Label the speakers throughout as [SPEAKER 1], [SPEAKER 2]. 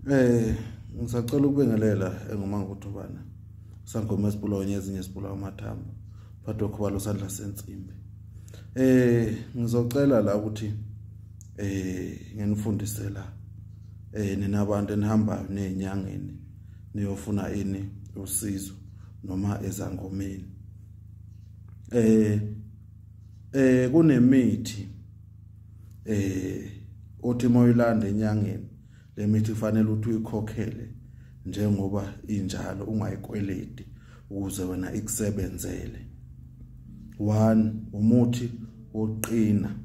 [SPEAKER 1] Ngisacela ukubingelela enguMangudubana. Sangoma esibulawa ezinye esibulawa amathambo. Phathwa khubalo sandla sensimbi. Ngizocela la ukuthi nginifundise la nina abantu enihambayo nezinyangeni niyofuna ini usizo noma ezangomeni. Kunemithi othi moyilanda enyangeni, le mithi kufanele ukuthi uyikhokhele njengoba injalo, ungayikweledi ukuze wena ikusebenzele. 1 umuthi woqina,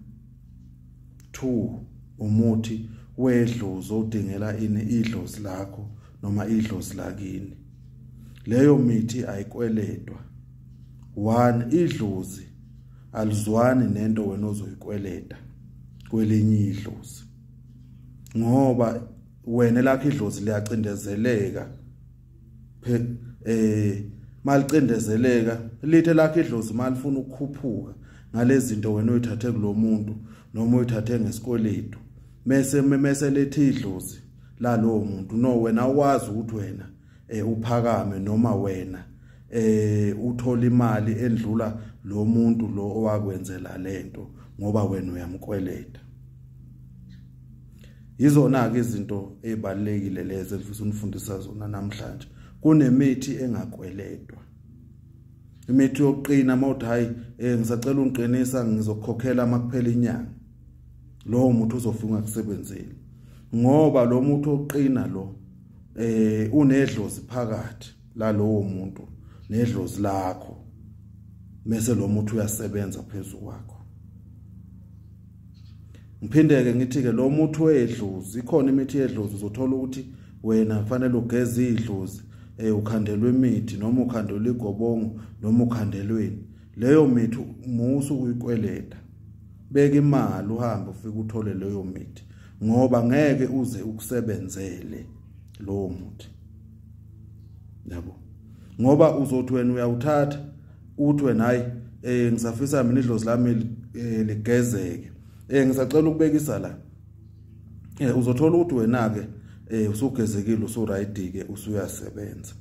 [SPEAKER 1] 2 umuthi wedlozi odingela ini idlozi lakho noma idlozi lakini. Leyo mithi ayikweledwa. 1 idlozi alizwani nento wena ozoyikweleda kwelinye idlozi, ngoba wena lakho idlozi liyacindezeleka. Malicindezeleka lithe lakho idlozi malifuna ukukhuphuka ngalezi zinto wena uyithathe kulomuntu noma uyithathe ngesikweletu, mese lethi idlozi lalowo muntu no wena ukwazi ukuthi wena uphakame noma wena uthola imali endlula lo muntu lo owakwenzela lento, ngoba wena uyamkweleta. Izona ke izinto ezibalekile lezi engifisa unifundisa zona namhlanje. Kunemithi engakweletwa, imithi yokuqina. Mawuthi hayi ngisacela ungiqinisa ngizokukhokhela makuphela inyanga, lowo muntu uzofika kusebenzeni, ngoba lo muntu oqina lo unedlozi phakathi lalowo muntu nedlozi lakho, bese lo muntu uyasebenza phezulu kwakho. Ngiphindeke ngithi ke lo muthi wedlozi, ikhona imithi yedlozi uzothola ukuthi wena kufanele ugeze idlozi, ukhandelwe imithi noma ukhandelwe igobongo noma ukhandelweni. Leyo mithi musu ukuyikweleda, beka imali uhambe ufike uthole leyo mithi, ngoba ngeke uze ukusebenzele lowo muthi, yabo. Ngoba uzothi wena uyawuthatha uthi wena hayi ngisafisa mina idlozi lami ligezeke, ngisacela ukubekisa la. Uzothola ukuthi wena ke usugezekile, usuright ke, usuyasebenza.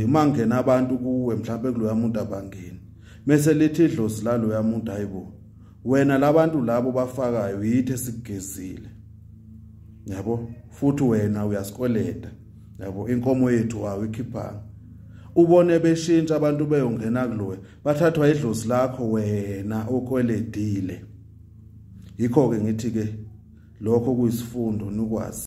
[SPEAKER 1] Uma ngena abantu kuwe mhlawumbe kuloya muntu abangeni, mase lethi idlozi laloya muntu hayibo wena labantu labo bafakayo yithi esigezile, yabo, futhi wena uyasikweleda, yabo, inkomo yethu awuyikhiphanga. Ubone beshintsha abantu beyongena kuloya, bathathwa idlozi lakho wena okweledile. Yikho ke ngithi ke lokho kuyisifundo nikwazi.